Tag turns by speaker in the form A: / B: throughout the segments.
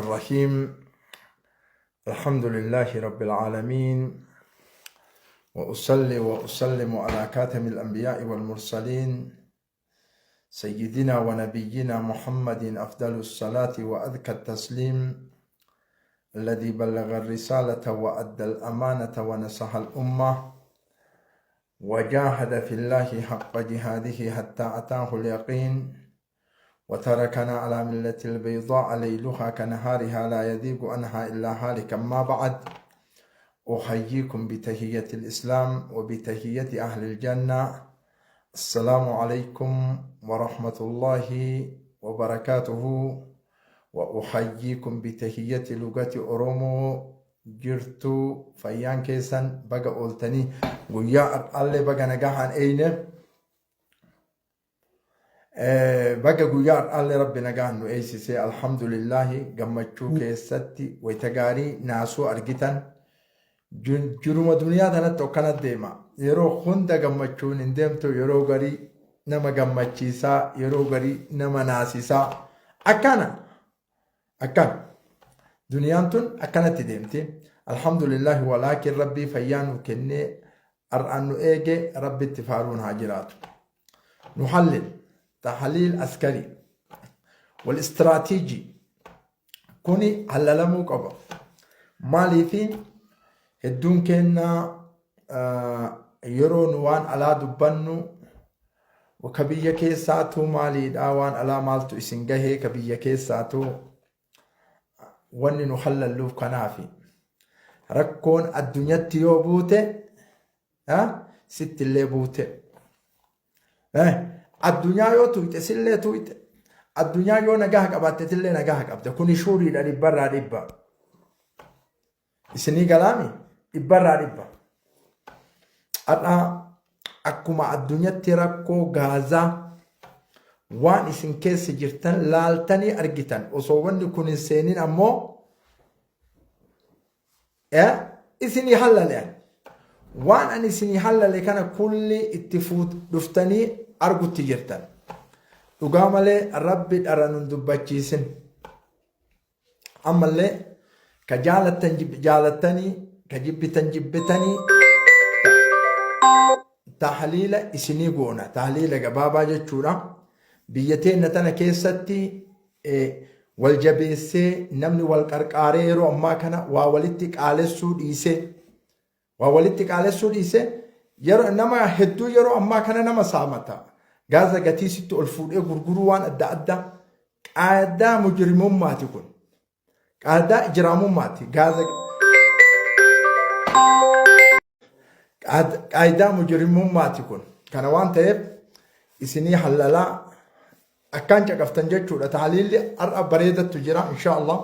A: الرحيم. الحمد لله رب العالمين، وأصلي وأسلم على كاتم الأنبياء والمرسلين، سيدنا ونبينا محمد، أفضل الصلاة وأذكى التسليم، الذي بلغ الرسالة وأدى الأمانة ونصح الأمة وجاهد في الله حق جهاده حتى أتاه اليقين، وتركنا على ملة البيضاء ليلها كنهارها لا يذيق عنها إلا هالك. أما بعد، أحييكم بتحية الإسلام وبتحية أهل الجنة، السلام عليكم ورحمة الله وبركاته. وأحييكم بتحية لغة أورومو. Jirtu, fayyaan keessan? Baga ooltanii, guyyaa har'aallee baga nagahaan eeyne. Baga guyyaa har'aallee Rabbi nagaan nu eeysise, alhamdulillahi. Gammachuu keessatti wayita gaarii naasuu argitan. Jiruma duniyaa tanatti akkana deema. Yeroo hunda gammachuun hin deemtu. Yeroo garii nama gammachiisaa, yeroo garii nama naasisaa. Akkana akkana duniyaan tun akkanatti deemti, alhamdulillahi. Walaakin Rabbii fayyaa nu kennee har'aan nu eege, Rabbitti faaruun haa jiraatu. نحلل تحليل عسكري والاستراتيجي. Kuni hallalamuu qaba. Maaliifi hedduun keenya yeroo nu waan alaa dubbannu, ka biyya keessaatu maaliidha, waan alaa maaltu isin gahee, ka biyya keessaatu wanni nu hallalluuf kanaafi. Rakkoon addunyatti yoo buute sittillee buute. Addunyaa yoo tuyxe sillee tuyxe. Addunyaa yoo nagaa qabaatte tillee nagaa qabde. Kuni shuuriidha, dhibbarraa dhibba. Isinii galaami, dhibbarraa dhibba. Har'a akkuma addunyatti rakkoo Gaazaa waan isin keessa jirtan laaltanii argitan, osoo wanni kun hin seenin ammoo isinii hallale. Waan ani isinii hallale kana kulli itti dhuftanii argutti jirtan. Dhugaa malee Rabbi dhara nun dubbachiisin. Ammallee ka jaalattan jaalattanii, ka jibbitan jibbitanii, tahliila isinii goona. Tahliila gabaabaa jechuudha. Biyya teenna tana keessatti wal jabeessee, namni wal qarqaaree, yeroo ammaa kana waa walitti qaalessuu dhiisee, waa walitti qaalessuu dhiisee, yeroo nama hedduu yeroo ammaa kana nama saamata. Gaaza gatii sitti ol fuudhee gurguruu, waan adda addaa, qaadaa mujrimummaati kun. Qaadaa ijraamummaati. Gaaza qaayidaa mujrimummaati kun. Kana waan ta'eef isinii hallalaa akkaan caqaftan jechuudha. Tahliilli har'a bareedattu jira, insha Allah.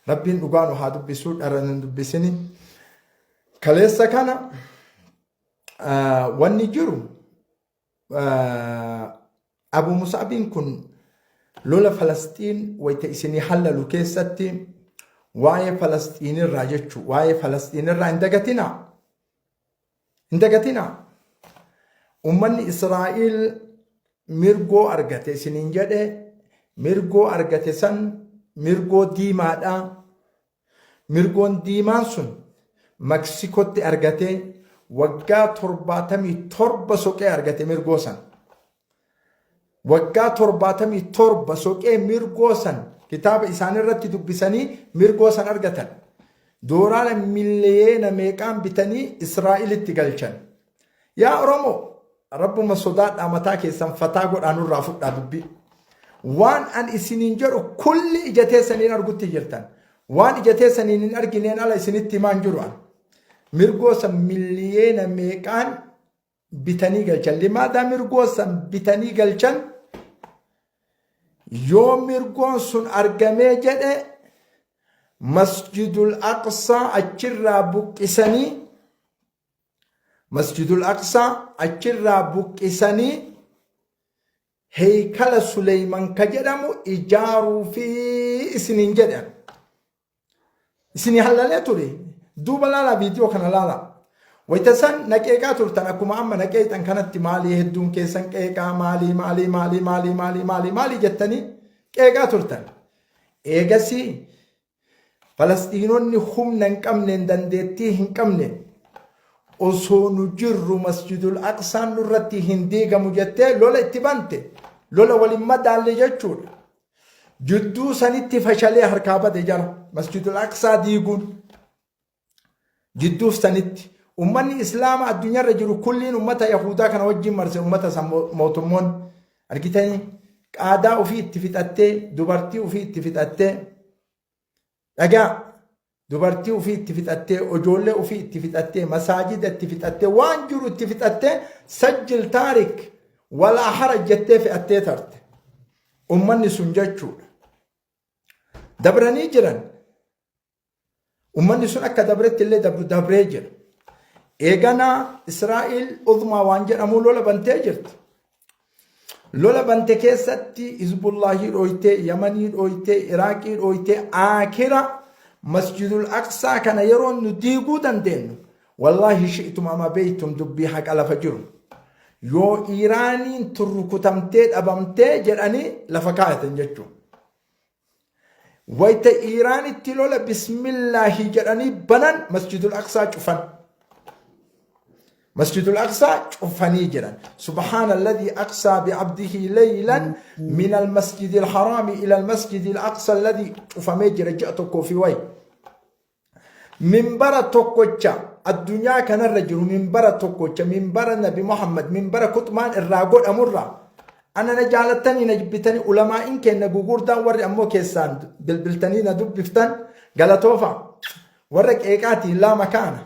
A: Rabbiin dhugaa nu haa dubbisu, dhara nu dubbisini. Kaleessa kana wanni jiru, Abu Musaabiin kun lola Falasxiin wayita isinii hallalu keessatti waa'ee Falasxiinirraa jechuu, waa'ee Falasxiinirraa hin dagatinaa. Hin dagatinaa. Uummanni Israa'el mirgoo argate isiniin jedhe. Mirgoo argate san mirgoo diimaadha. Mirgoon diimaan sun Meksikotti argate, waggaa 77 soqee argate mirgoo san. Waggaa 77 soqee mirgoo san kitaaba isaanirratti dubbisanii mirgoo san argatan. Dooraala miliyoona meeqaan bitanii Israa'elitti galchan. Yaa Oromoo, Rabbuma sodaadhaa, mataa keessan fataa godhaa, nurraa fudhaa dubbii. Waan an isiniin jedhu kulli ija teessaniin argutti jirtan. Waan ija teessaniin hin argineen ala isinitti himaan jiru an. Mirgoo san miliyoona meeqaan bitanii galchan. Limaadaa mirgoo san bitanii galchan? Yoo mirgoon sun argamee jedhe, Masjidul Aqsaa achirraa buqqisanii, Masjidul Aqsaa achirraa buqqisanii heeykala Suleyman ka jedhamu ijaaruu fi isiniin jedhan. Isinii hallalee ture. Duuba laala, viidiyoo kana laala. Wayita san na qeeqaa turtan, akkuma amma na qeeqxan kanatti. Maalii hedduun keessan qeeqaa, maalii maalii maalii maalii maalii maalii maalii jettanii qeeqaa turtan. Eegasii Falasxiinonni humna hin qabneen, dandeettii hin qabneen, osoo nu jirru Masjidul Aqsaan nurratti hin diigamu jettee lola itti bante. Lola waliin madaalle jechuudha. Jidduu sanitti fashalee harkaa bade jara Masjidul Aqsaa diiguun. Jidduuf sanitti ummanni Islaama addunyaarra jiru kulliin ummata Yahudaa kana wajjin marse. Ummata san mootummoonni argitanii qaadaa ofii itti fixattee, dubartii ofii itti fixattee, dhagaa dubartii ofii itti fixattee, ijoollee ofii itti fixattee, masaajida itti fixattee, waan jiru itti fixattee, sajjil taarik walaa haraj jettee fe'attee tarte ummanni sun jechuudha. Dabranii jiran. Ummanni sun akka dabretti illee dabru dabree jira. Eeganaa Israa'el uzmaa waan jedhamu lola bantee jirti. Lola bante keessatti Hizbullaahii dhooytee, Yamanii dhooytee, Iraaqii dhooytee, Aakira Masjidul Aqsaa kana yeroo nu diiguu dandeenyu, wallaahi shi'tum ama beeytum, dubbii haqa lafa jiru. Yoo Iiraaniin turrukutamtee dhabamtee jedhanii lafa kaayatan jechuudha. Wayta Iiraanitti lola bismillaahi jedhanii banan, Masjidul Aqsaa cufan. Masjidul Aqsaa cufanii jiran. Subhaana alladhii aqsaa bi'abdihi laylan min al-masjidil haraami ila al-masjidil aqsa alladhii cufamee jira ji'a tokkoo fi wayi. Minbara tokkocha addunyaa kanarra jiru, minbara tokkocha, minbara Nabi Muhammad, minbara kuxmaan irraa godhamurra, ana na jaalattanii na jibbitanii, ulamaa'in keenya gugurdaan warri ammoo keessaan bilbiltanii na dubbiftan galatoofa. Warra qeeqaatiin laa makaana.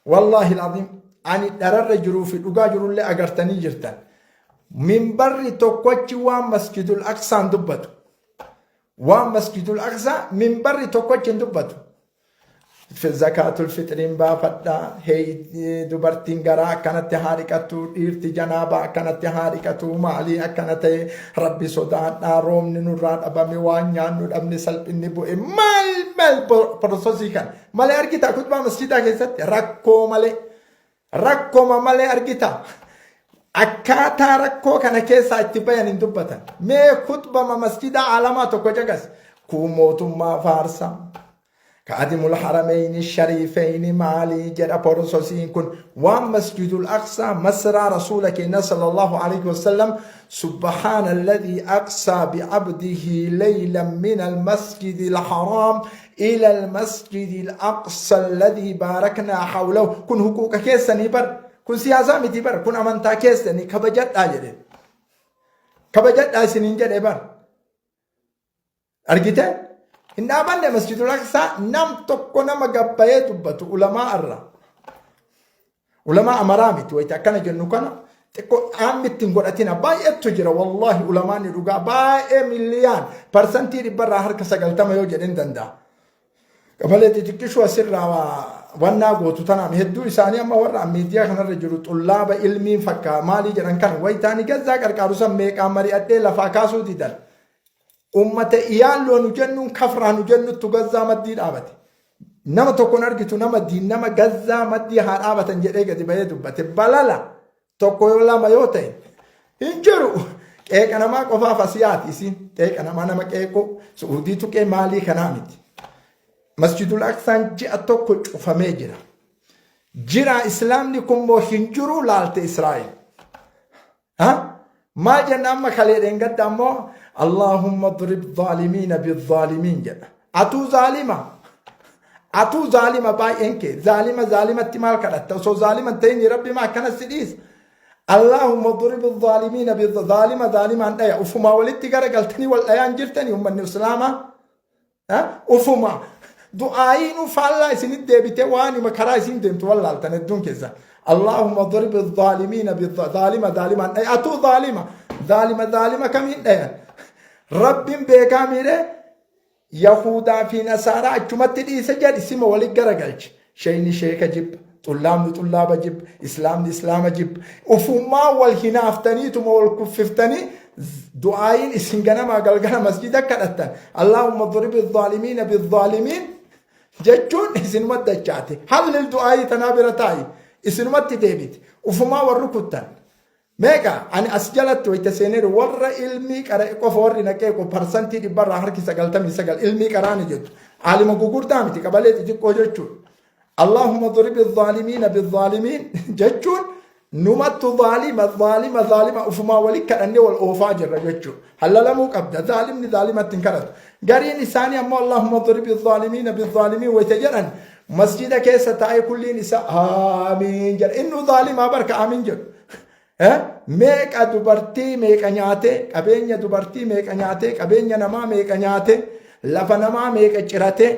A: Wallaahi alazim, ani dhararra jiruu fi dhugaa jirullee agartanii jirtan. Minbarri tokkochi waan Masjidul Aqsaan dubbatu. Waan Masjidul Aqsaa minbarri tokkochi hin dubbatu. Zakaatul fixriin baafadha. Hey, dubartiin garaa akkanatti haa dhiqattu, dhiirti janaabaa akkanatti haa dhiqatu, maalii akkana ta'e, rabbi sodaadha, roobni nurraa dhabame, waan nyaannu dhabne, salphinni bu'e, maal maal porososii kan malee argita kutbaa masjidaa keessatti? Rakkoo malee, rakkoma malee argita. Akkaataa rakkoo kana keessaa itti bayan hin dubbatan. Mee kutbama masjidaa alamaa tokko caqas. Kun mootummaa faarsa. Kaadimul harameyni shariifeyni maalii jedha porososiin kun? Waan Masjidul Aqsaa, masraa rasuula keenya sallallahu alaihi wasallam, subhaana alladhii aqsaa bi'abdihi laylan min almasjidi alharaam ila almasjidi alaqsa alladhii baaraknaa hawlahu. Kun huquuqa keessanii bar, kun siyaasaa miti bar, kun amantaa keessanii, kabajadhaa jedhe, kabajadhaa isiniin jedhe bar. Argite? Hin dhaabanne Masjidul Aqsaa nam tokko nama gabbayee dubbatu ulamaa irra. Ulamaa amaraa miti. Wayita akkana jennu kana xiqqoo dhaammi ittiin godhatina. Baay'eetu jira, wallaahi, ulamaan ni dhugaa baay'ee milliyaan 90% yoo jedhin danda'a. Qabalee xixiqqishuu asirraa wannaa gootu tanaan hedduu isaanii amma warra miidiyaa kanarra jiru xullaaba ilmiin fakkaa maalii jedhan kana wayitaanii gazzaa qarqaaru san meeqaan mari'adhee lafaa kaasuu didan. Ummata iyaalloo nu jennuun, kafraa nu jennuttu gazzaa maddii dhaabate. Nama tokkon argitu nama diin nama gazzaa maddii haa dhaabatan jedhee gadi bahee dubbate. Balala tokko yoo lama yoo ta'e hin jiru. Qeeqa namaa qofaaf as yaati isiin. Qeeqa namaa, nama qeequu Su'uudii tuqee maalii kanaa miti. Masjidul Aqsaan ji'a tokko cufamee jira. Jira islaamni kun moo hin jiru laalte Israa'el? Ha? Maal jenna amma? Kalee dheengadda ammoo Allahumma drib zaalimiina bizzaalimiin jedha. Atuu zaalima. Atuu zaalima, baay'een kee. Zaalima zaalimatti maal kadhatta? Osoo zaalima hin ta'in Rabbi maa akkana si dhiisa? Allahumma drib zaalimiina bizzaalima, zaalimaan dhaya. Ufumaa walitti garagaltanii wal dhayaan jirtanii ummanni Islaamaa. Ufuma du'aayiin faallaa isinit deebitee waan hima karaa isin deemtu wallaaltan hedduun keessan. Allahumma darib zaalimiina, zaalima zaalimaan dhaya. Atuu zaalima, zaalima zaalima kamiin dhayan? Rabbiin beekaa miidhee Yahudaa fi Nasaaraa achumatti dhiise jedhi, sima walit garagalche. Sheeyni sheeka jibba, xullaabni xullaaba jibba, islaamni islaama jibba. Ufumaa wal hinaaftaniituma wal kuffiftanii du'aayiin isin ganamaa galgala masjida kadhattan. Allahumma duribi zaalimiina bizzaalimiin jechuun isinumatti dachaate. Hallil du'aayii tanaa bira taa'i. Isinumatti deebite. Ufumaa wal rukuttan. Meeqa ani as jalatti wayita seeneeru warra ilmii qara'e qofa warri naqee parsantii dhibbarraa harki 99 ilmii qaraani jettu. Aalima gugurdaa miti, qabalee xixiqqoo jechuudha. Allahumma duribi zaalimiina bizzaalimiin jechuun numattu zaalima zaalima zaalima ufumaa wali kadhannee wal oofaa jirra jechuudha. Hallalamuu qabda, zaalimni zaalimatti hin kadhatu. Gariin isaanii ammoo Allahumma duribi zaalimiina bizzaalimiin wayita jedhan masjida keessa taa'ee kulliin isaa aamiin jedha. Innuu zaalimaa barka aamiin jedhu. Meeqa dubartii meeqa nyaatee, qabeenya dubartii meeqa nyaatee, qabeenya namaa meeqa nyaatee, lafa namaa meeqa ciratee,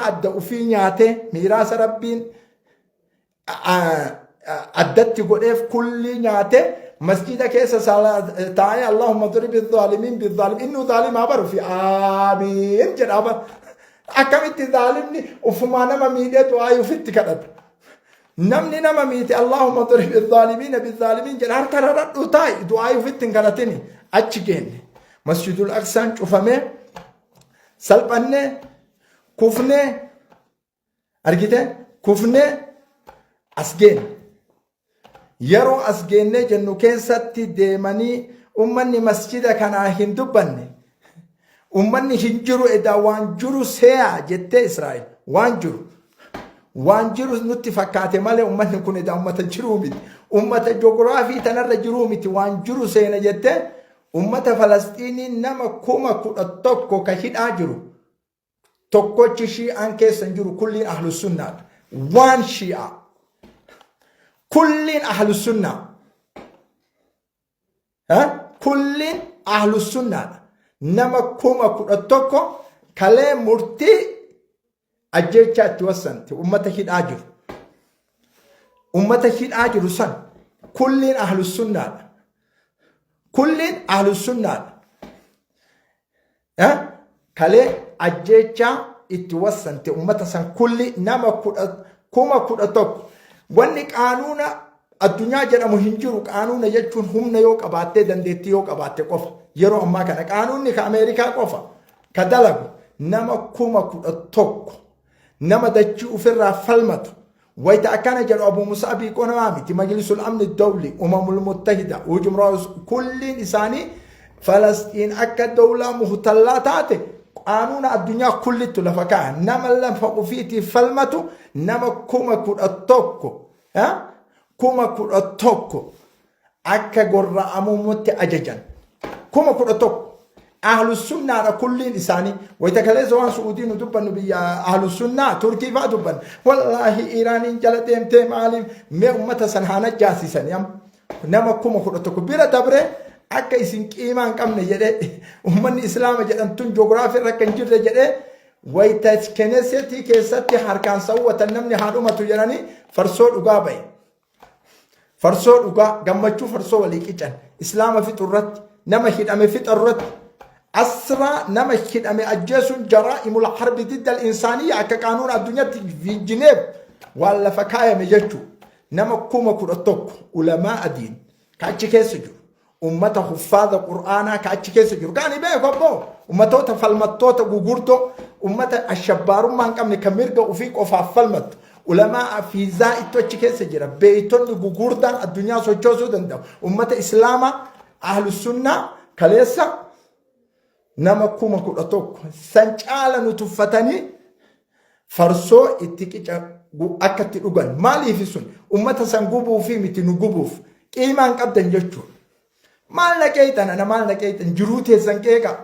A: adda ufii nyaatee, miiraasa Rabbiin addatti godheef kullii nyaatee, masjida keessa taa'ee Allahumma duribi zaalimiin bizzaalimiin, innuu zaalimaa baru fi aamiin jedhaa bar. Akkamitti zaalimni ufumaa nama miidhee du'aa ufitti kadhata? Namni nama miite Allahumma duribi zaalimiina bizzaalimiin jedha, harka raradhu taa'i, du'aa ufitti hin kadhatini. Achi geenne, Masjidul Aqsaan cufamee, salphannee kufnee, argite, kufnee as geenne. Yeroo as geennee jennu keessatti deemanii ummanni masjida kanaa hin dubbanne. Ummanni hin jiru edaa waan jiru seeyaa jettee Israa'el waan jiru. Waan jiru nutti fakkaate malee ummanni kun edaa ummata jiruu miti. Ummata joogiraafii tanarra jiruu miti, waan jiru seena jettee ummata Falasxiinii nama 11,000 ka hidhaa jiru. Tokkochi Shi'aan keessa hin jiru, kulliin ahlus sunnaadha. Waan Shi'aa. Kulliin ahlus sunnaa. Kulliin ahlus sunnaadha. Nama 11,000 kalee murtii ajjeechaa itti wassante ummata hidhaa jiru. Ummata hidhaa jiru san kulliin ahlus sunnaadha. Kulliin ahlus sunnaadha. Kalee ajjeechaa itti wassante ummata san kulli nama 11,000. Wanni qaanuuna addunyaa jedhamu hin jiru. Qaanuuna jechuun humna yoo qabaattee, dandeettii yoo qabaatte qofa. Yeroo ammaa kana qaanuunni ka Ameerikaa qofa ka dalagu. Nama 11,000 nama dachii ofirraa falmatu. Wayita akkana jedhu Abu Musaabii qonamaa miti, Majlisul Amni Dawli, Umamul Muttahida, Ujumraa kulliin isaanii Falasxiin akka dawlaa muhtallaa taate qaanuuna addunyaa kullittu lafa kaa'a. Nama lafa ofiitiif falmatu nama 11,000, 11,000 akka gorra'amutti ajajan. 11,000. Ahlus sunnaadha kulliin isaanii. Wayita kaleessa waan Su'uudii nu dubbannu, biyya ahlus sunnaa Turkii fa'aa dubbannu. Wallaahi Iraaniin jala deemtee maaliif mee ummata san haa najjaasisanii amma. Nama 11,000 bira dabree akka isin qiimaa hin qabne jedhee, ummanni Islaama jedhamtuun joogiraafii irra akka hin jirre jedhee, wayita Kenesetii keessatti harkaan sawwatan namni haa dhumatu jedhanii farsoo dhugaa bahe. Farsoo dhugaa gammachuu farsoo walii qican Islaama fixu irratti, nama hidhame fixa irratti, asraa nama hidhame ajjeesuun jaraa'imul harbi diddal insaaniyya akka qaanuun addunyaatti Jineef waan lafa kaayame jechuu. Nama 11,000 ulamaa adiin ka achi keessa jiru, ummata huffaadha Qur'aanaa ka achi keessa jiru kaani beeku abboo, ummatoota falmattoota gugurdoo, ummata ashabbaarummaa hin qabne ka mirga ofii qofaaf falmattu, ulamaa fiizaa ittu achi keessa jira, beeytonni gugurdaan addunyaa sochoosuu danda'u, ummata Islaamaa ahlus sunnaa kaleessa nama 11,000 san caala nu tuffatanii farsoo itti qica akka itti dhugan. Maaliif sun ummata san gubuufi miti, nu gubuuf. Qiimaan qabdan jechuudha. Maal na qeexan ana, maal na qeexan? Jiruu teessan qeeqa.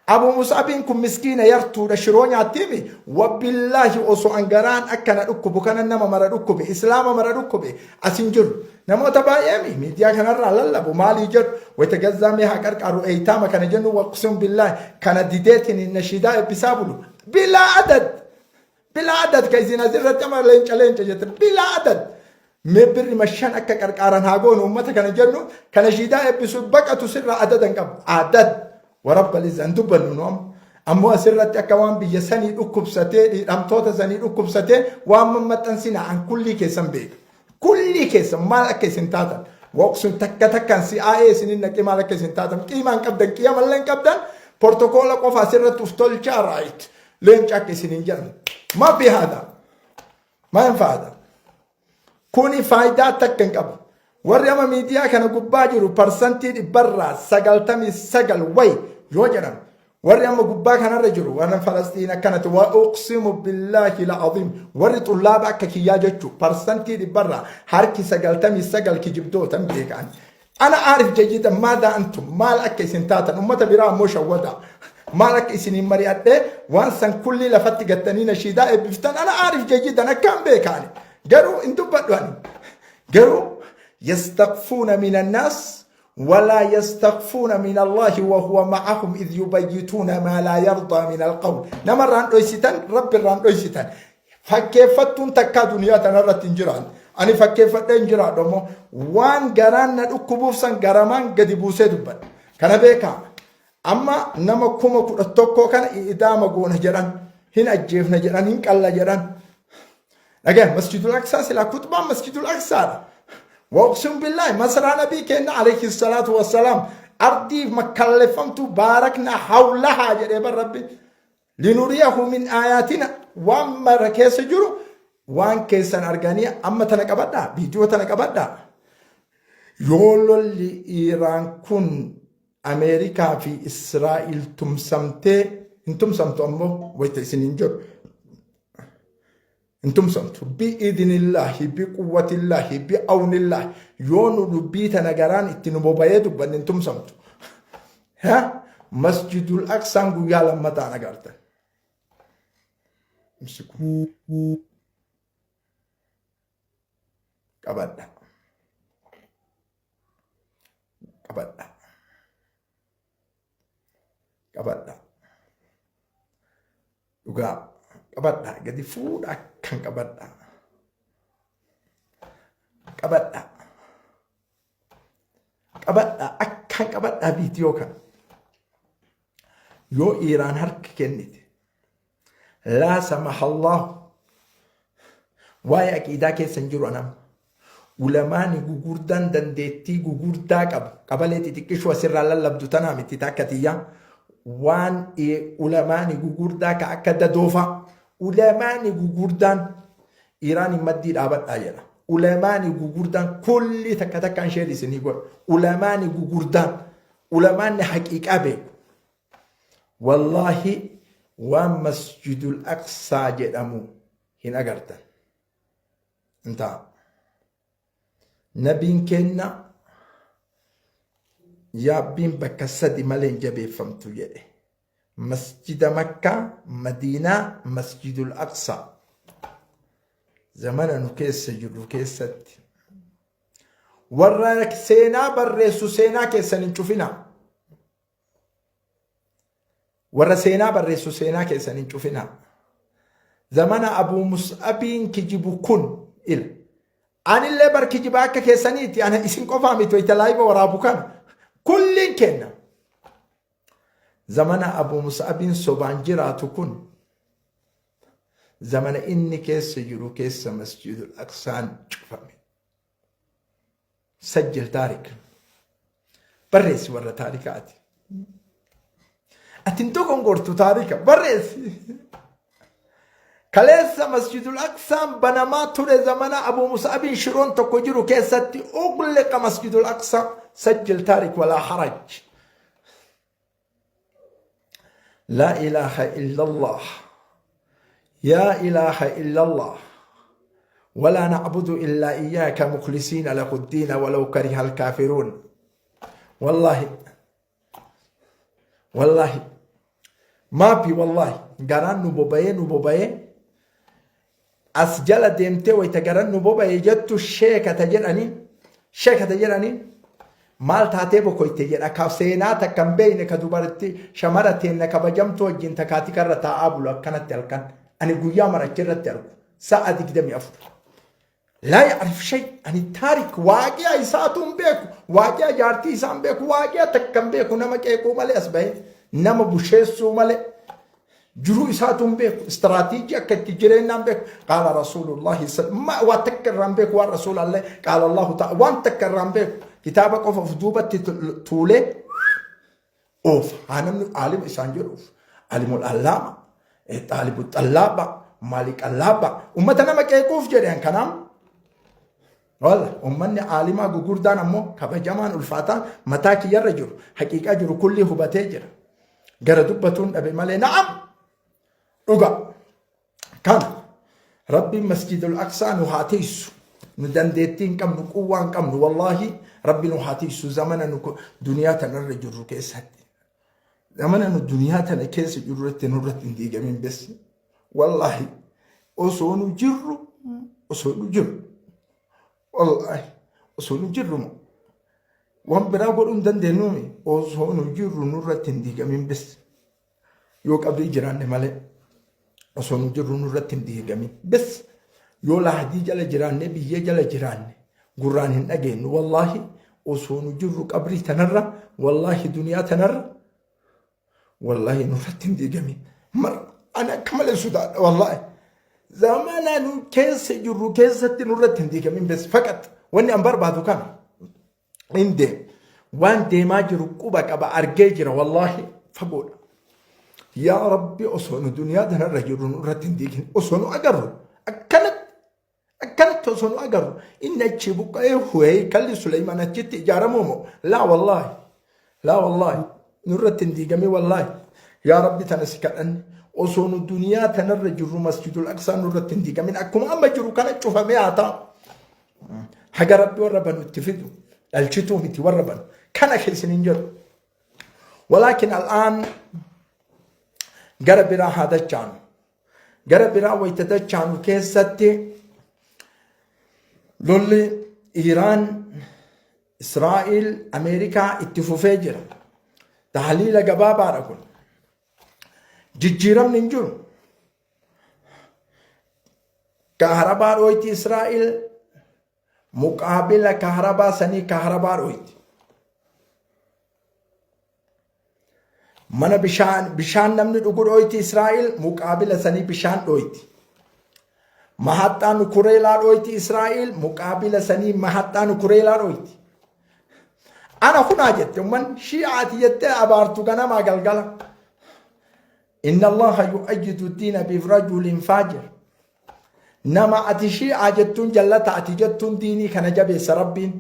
A: Abu Musaabiin kun miskiina yartuudha, shiroo nyaattiimi. Wabillaahi osoo an garaan akkana dhukkubu kana nama mara dhukkube, Islaama mara dhukkube as hin jiru. Namoota baay'eemi miidiyaa kanarraa lallabu maalii jedhu, wayita Gazzaa mee haa qarqaaru eeytaama kana jennu, waqsuun billaahi kana dideetiin nashiidaa eebbisaa bulu. Bilaa adad, bilaa adad ka isin asirratti ama leenca leenca jette, bilaa adad. Mee birri mashan akka qarqaaran haa goonu uummata kana jennu, kana shiidaa eebbisu baqatu sirraa adadan qabu. Adad warabba lizzaan dubbannu nu amma. Ammoo asirratti akka waan biyya sanii dhukkubsatee, hidhamtoota sanii dhukkubsatee waan mammaxxansina, an kullii keessan beeka. Kullii keessan maal akka isin taatan. Waqsun takka takkaan si'aa'ee isinin naqee maal akka isin taatan. Qiimaan qabdan, qiyamallee hin qabdan. Portokoola qofa asirratti uf tolchaa right. Leenca akka isin hin jedhan. Ma fi haadha. Ma hin faada. Kuni faayidaa takka hin qabu. Warri amma miidiyaa kana gubbaa jiru parsantii dhibbarraa 99 wayi yoo jedhan, warri amma gubbaa kanarra jiru warra Falastiin akkanatti, wa uqsimu billaahi la'aziim, warri xullaaba akka kiyyaa jechuu parsantii dhibbarraa harki 99 kijibdoota hin beekan. Ana aarif jayyidan maadaa antum, maal akka isin taatan, ummata biraa ammoo shawwadaa. Maal akka isiniin mari'adhee waan san kullii lafatti gattanii nashiidaa eebbiftan, ana aarif jayyidan akkaan beekaani. Garuu hin dubbadhu ani. Garuu yastakfuuna min annaas walaa yastakfuuna min Allaahi wa huwa ma'ahum idh yubayyituuna maa laa yardaa min alqawl. Namarraan dhoysitan, Rabbirraan dhoysitan. Fakkeeffattuun takkaa duniyaa tanarratti hin jiraan. Ani fakkeeffadhee hin jiraadhu, ammoo waan garaan na dhukkubuuf san garamaan gadi buusee dubbadha. Kana beekaa. Amma nama 11,000 kana idaama goona jedhan, hin ajjeefna jedhan, hin qalla jedhan. Dhagaya, Masjidul Aqsaa silaa kutbaan Masjidul Aqsaadha. Waqsun billaahi, masaraa nabii kenna alayhi salaatu wassalaam, ardii makkalleffamtu baarakna hawlahaa jedhee bar Rabbi. Linuriyahu min aayaatina, waan mara keessa jiru waan keessan arganii. Amma tana qabadhaa, viidiyoo tana qabadhaa. Yoo lolli Iiraan kun Ameerikaa fi Israa'il tumsamtee hin tumsamtu, ammoo wayita isin hin jedhu hin tumsamtu. Bi'idhnillaahi, biquwwatillaahi, bi'awnillaahi, yoo nu dubbii tana garaan itti nu bobayee dubbanne hin tumsamtu. Ha? Masjidul Aqsaan guyyaa lammataan agartan. Imsiku. Qabadha. Qabadha. Qabadha. Dhugaa qabadha. Gadi fuudha akkan qabadha. Qabadha. Qabadha akkan qabadha viidiyoo kana. Yoo Iiraan harka kennite, laa samahallahu, waa'ee aqiidaa keessa hin jiru anam. Ulamaani gugurdaan dandeettii gugurdaa qabu qabalee xixiqqishuu asirraa lallabdu tanaa miti takka tiyyaa, waan ulamaani gugurdaa ka akka dadoofaa, ulamaani gugurdaan Iiraan maddii dhaabadhaa jedha. Ulamaani gugurdaan kulli takka takkaan isheen isinii godha. Ulamaani gugurdaan, ulamaanni haqiiqaa beeku. Wallaahi, waan Masjidul Aqsaa jedhamu hin agartan. Intaa. Nabiin kenna yaabbiin bakka sadi malee hin jabeeffamtu jedhe. Masjida Makkaa, Madiinaa, Masjidul Aqsaa. Zamana nu keessa jirru keessatti. Warra seenaa barreessu seenaa keessan hin cufinaa. Warra seenaa barreessu seenaa keessan hin cufinaa. Zamana Abuu Mus'abiin kijibu kun ila. Anillee bar kijibaa akka keessaniiti, ana isin qofaa miti wayita laayiva waraabu kana. Kulliin kenna. Zamana Abuu Mus'abiin sobaan jiraatu kun, zamana inni keessa jiru keessa Masjidul Aqsaan cufame. Sajjil taarik. Barreessi warra taarikaati. Ati hin dogongortu, taarika barreessi. Kaleessa Masjidul Aqsaan banamaa ture zamana Abu Mus'abiin shiroon tokko jiru keessatti ugliqa Masjidul Aqsaa, sajjil taarik walaa haraj. Laa ilaaha illallah. Yaa ilaaha illallah. ولا نعبد إلا إياك مخلصين له الدين ولو كره الكافرون. والله والله maafi wallahi garaan nu boba'ee, nu boba'ee as jala deemtee wayita garaan nu boba'ee jettu, sheekata jedhanii, sheekata jedhanii, maal taatee bokoyte jedha, ka seenaa takka hin beekne, ka dubartii shamara teenna kabajamtuu wajjin takaatika irra taa'aa bulu akkanatti halkan ani guyyaa marachi irratti argu sa'a 24. Laa ya'rif shay ani taarik, waaqiya isaatu hin beeku, waaqiya jaartii isaa hin beeku, waaqiya takka hin beeku, nama qeequu malee, as bahee nama busheessuu malee jiruu isaatu hin beeku, istiraatiijii akka itti jireenyaa hin beeku, qaala rasuulullahi waa takka irraa hin beeku, waan rasuulallee qaala Allahu ta'a waan takka irraa hin beeku, kitaaba qofa of duubatti tuulee oofa. Haa namni aalima isaan jedhuuf alimul allaama, xaalibu xallaaba, maali qallaaba, ummata nama qeequuf jedhan kanaam. Walla ummanni aalimaa gugurdaan ammoo kabajamaan ulfaataan mataa kiyyarra jiru haqiiqaa jiru kulli hubatee jira. Gara dubbatuun dhabe malee na'am dhuga. Kana Rabbiin Masjidul Aqsaa nu haa tiisu. Nu dandeettii hin qabnu, quwwaa hin qabnu. Wallaahi Rabbi nu haa tiisu zamana nu duniyaa tanarra jirru keessatti. Zamana nu duniyaa tana keessa jirru irratti nurratti hin diigamin bes. Wallaahi osoo nu jirru osoo nu jirru wallaahi osoo nu jirru waan biraa godhuu hin dandeenyuumi osoo nu jirru nurratti hin diigamin bes. Yoo qabrii jiraanne malee osoo nu jirru nurratti hin diigamin. Bes yoo lahdii jala jiraanne biyyee jala jiraanne gurraan hin dhageenyu. Wallaahi osoo nu jirru qabrii tanarra wallaahi duniyaa tanarra wallaahi nurratti hin diigamin. Mar ani akka malee sodaadha wallaahi. Zamana nu keessa jirru keessatti nurratti hin diigamin bes faqat wanni an barbaadu kana. Hin deemu. Waan deemaa jiru quba qaba argee jira wallaahi fagoodha. Yaa Rabbi osoo nu duniyaa tanarra jirru nurratti hin diigin osoo nu agarru akkanatti akkanatti osoo nu agarru inni achii buqqa'ee hu'ee kalli Suleymaan achitti ijaaramuu moo laa wallaahi laa wallaahi nurratti hin diigamee wallaahi yaa Rabbi tana si kadhanne osoo nu duniyaa tanarra jirru masjidul aqsaa nurratti hin diigamin akkuma amma jiru kana cufamee haa ta'u. Haga Rabbi warra banu itti fidu dhalchituu miti warra banu kana keessin hin jedhu. Walaakin al'aan gara biraa haa dachaanu. Gara biraa wayita dachaanu keessatti lolli Iiraan, Israa'il, Ameerikaa itti fufee jira. Tahliila gabaabaadha kun. Jijjiiramni hin jiru. Kaharabaa dhooyti Israa'el muqaabila kaharabaa sanii kaharabaa dhooyti. Mana bishaan bishaan namni dhugu dhooyti Israa'el muqaabila sanii bishaan dhooyti. Mahaxxaan kureelaa dhooyti Israa'el muqaabila sanii mahaxxaan kureelaa dhooyti. Ana kunaa jette umman shi'aati jettee abaartu ganamaa galgala. Inna Allaha yu'ayyidu diina birajulin faajir. Nama ati shii'aa jettuun jallata ati jettuun diinii kana jabeessa Rabbiin.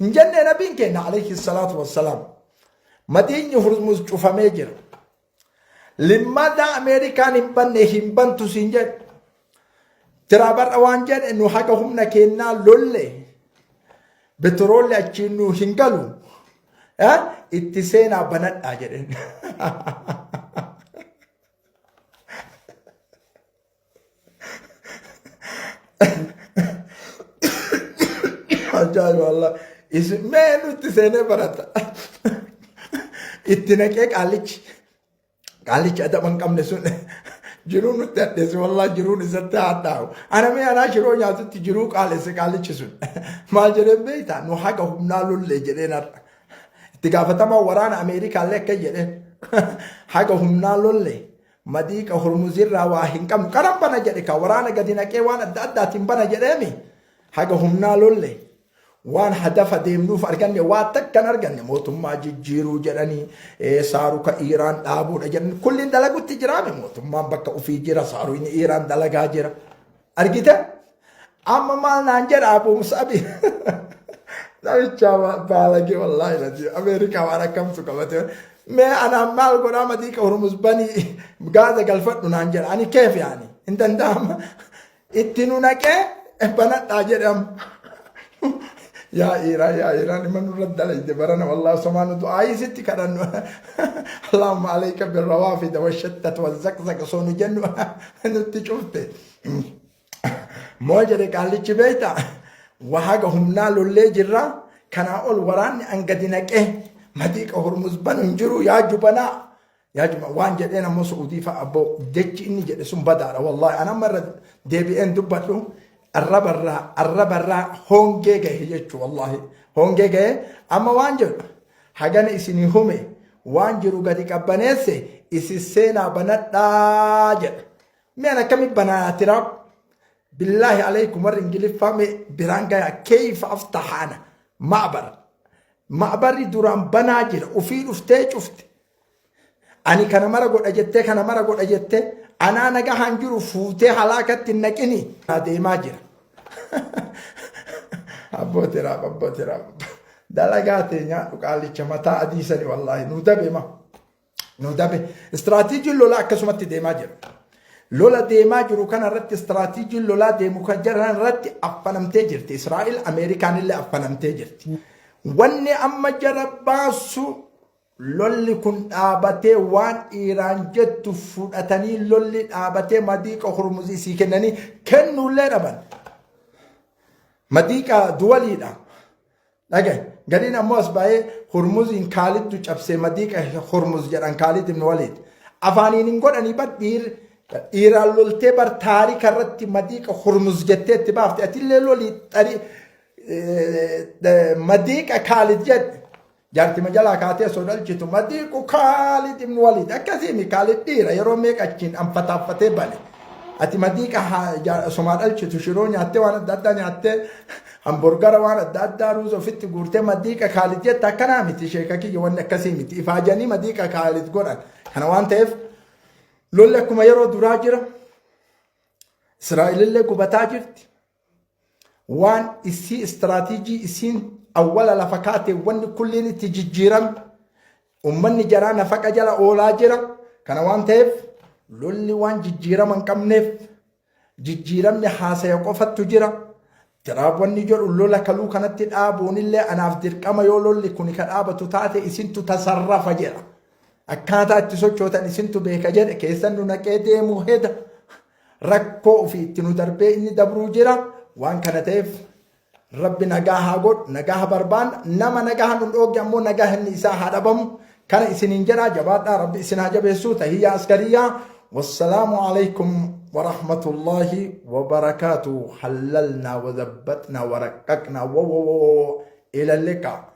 A: Hin jennee nabiin keenya alayhi salaatu wassalaam. Madiinyi Hurmuz cufamee jira. Limmada Ameerikaan hin banne hin bantu siin jedhe. Tiraa bar'a waan jedhe nu haga humna keennaa lolle. Betroolli achiin nu hin galu. Itti seenaa banadhaa jedheen. Ajaa'iba Allah. Isin mee nutti seenee barata. Itti naqee qaallichi. Qaallichi adaba hin qabne sun jiruu nutti hadheesse wallaahi jiruun isatti hadhaa'u. Ana mee anaa shiroo nyaatutti jiruu qaalesse qaallichi sun. Maal jedheen beektaa nu haga humnaa lollee jedheen har'a. Itti gaafatamaa waraana Ameerikaallee akka jedheen haga humnaa lollee madiiqa hormuzirraa waa hin qabnu kanan bana jedhe ka waraana gadi naqee waan adda addaatiin bana jedheemi haga humnaa lollee Waan hadafa deemnuuf arganne waa takka hin arganne mootummaa jijjiiruu jedhanii saaruka Iiraan dhaabuudha jedhanii kulliin dalagutti jiraame mootummaan bakka ofii jira saaruun Iiraan dalagaa jira. Argite? Amma maal naan jedha Abu Musabi. Namicha baalagee wallaahi lati Ameerikaa waan akkamtu qabate. Mee anaan maal godhaa madiiqa Hormuz banii gaaza galfadhu naan jedha ani keef yaani hin danda'ama. Itti nu naqee banadhaa jedham. Yaa Iiraan yaa Iiraan ima nurra dalayde barana wallahi somaa nu du'aayii sitti kadhannu. Allahumma alayka birrawaafida washattat wazzaqzaq osoo nu jennu nutti cufte. Moo jedhe qaallichi beeyta wahaga humnaa lollee jirra kanaa ol waraanni an gadi naqee madiiqa hormuz banu hin jiru yaa jubanaa. Yaa juma waan jedheen ammoo Su'uudii fa'a abboo jechi inni jedhe sun badaadha wallaahi an amma irra deebi'een dubbadhu arrabarraa arrabarraa hongee gahe jechuu wallaahi hongee gahe amma waan jedhu hagana isinii hume waan jiru gadi qabbaneesse isin seenaa banadhaa jedha mee an akkami banaa tiraap billaahi alaykum warri ingiliffaa mee biraan gaya keeyfa aftahaana ma'bar Ma'barri duraan banaa jira. Ufii dhuftee cufte. Ani kana mara godha jettee kana mara godha jettee anaa nagahaan jiru fuutee halaakatti hin naqini. Deemaa jira. Abboo Tiraap, abboo Tiraap. Dalagaa tee nyaadhu qaalicha mataa adii sani, wallaahi nu dabe ma. Nu dabe. Istiraatiijiin lolaa akkasumatti deemaa jira. Lola deemaa jiru kana irratti, istiraatiijiin lolaa deemu kan jiran irratti affanamtee jirti. Israa'el Ameerikaan illee affanamtee jirti. Wanni amma jara baasu lolli kun dhaabatee, waan Iiraan jettu fudhatanii, lolli dhaabatee, madiiqa Hormuzii isii kennanii kennuullee dhaban. Madiiqa duwaliidha. Dhagaye. Gariin ammoo as baay'ee Hormuziin Kaalidtu cabsee, madiiqa Hormuz jedhan, Kaalid ibn Waliid. Afaaniin hin godhanii bar, dhiiraan loltee bar taarika irratti madiiqa Hormuz jettee itti baafte. Atillee lolii xarii madiiqa Kaalid jedhe. Jaartima jalaa kaatee osoo dhalchitu madiiqu Kaalid ibn Waliid akkasiimi. Kaalid dhiira yeroo meeqa achiin anfataaffatee bane. Ati madiiqa somaa dhalchitu shiroo nyaattee, waan adda addaa nyaattee, hamburgara, waan adda addaa, ruuza ofitti guurtee madiiqa Kaalid jette. Akkanaa miti, sheeka kiyya, wanni akkasii miti. Ifaajanii madiiqa Kaalid godhan. Kana waan ta'eef lolli akkuma yeroo duraa jira. Israa'elillee gubataa jirti. Waan isii istiraatiijii isiin awwala lafa kaate wanni kulliin itti jijjiirame, ummanni jaraa nafaqa jala oolaa jira. Kana waan ta'eef lolli waan jijjiirama hin qabneef, jijjiiramni haasaya qofattu jira. Tiraap wanni jedhu, lola kaluu kanatti dhaabuunillee anaaf dirqama, yoo lolli kuni ka dhaabatu taate isintu tasarrafa jedha. Akkaataa itti sochootan isintu beeka jedhe. Keessan nu naqee deemuu heda. Rakkoo ofii itti nu darbee inni dabruu jira. Waan kana ta'eef Rabbi nagaa haa godhu, nagaa haa barbaanna. Nama nagaa nu dhoogge ammoo nagaa inni isaa haa dhabamu. Kana isiniin jedha, jabaadhaa, Rabbi isin haa jabeessu. Tahiyyaa askariyaa. Wassalaamu alaikum warahmatullahi wabarakaatu. Hallalnaa wadabbatnaa waraqqaqnaa wo wo wo ila liqaa.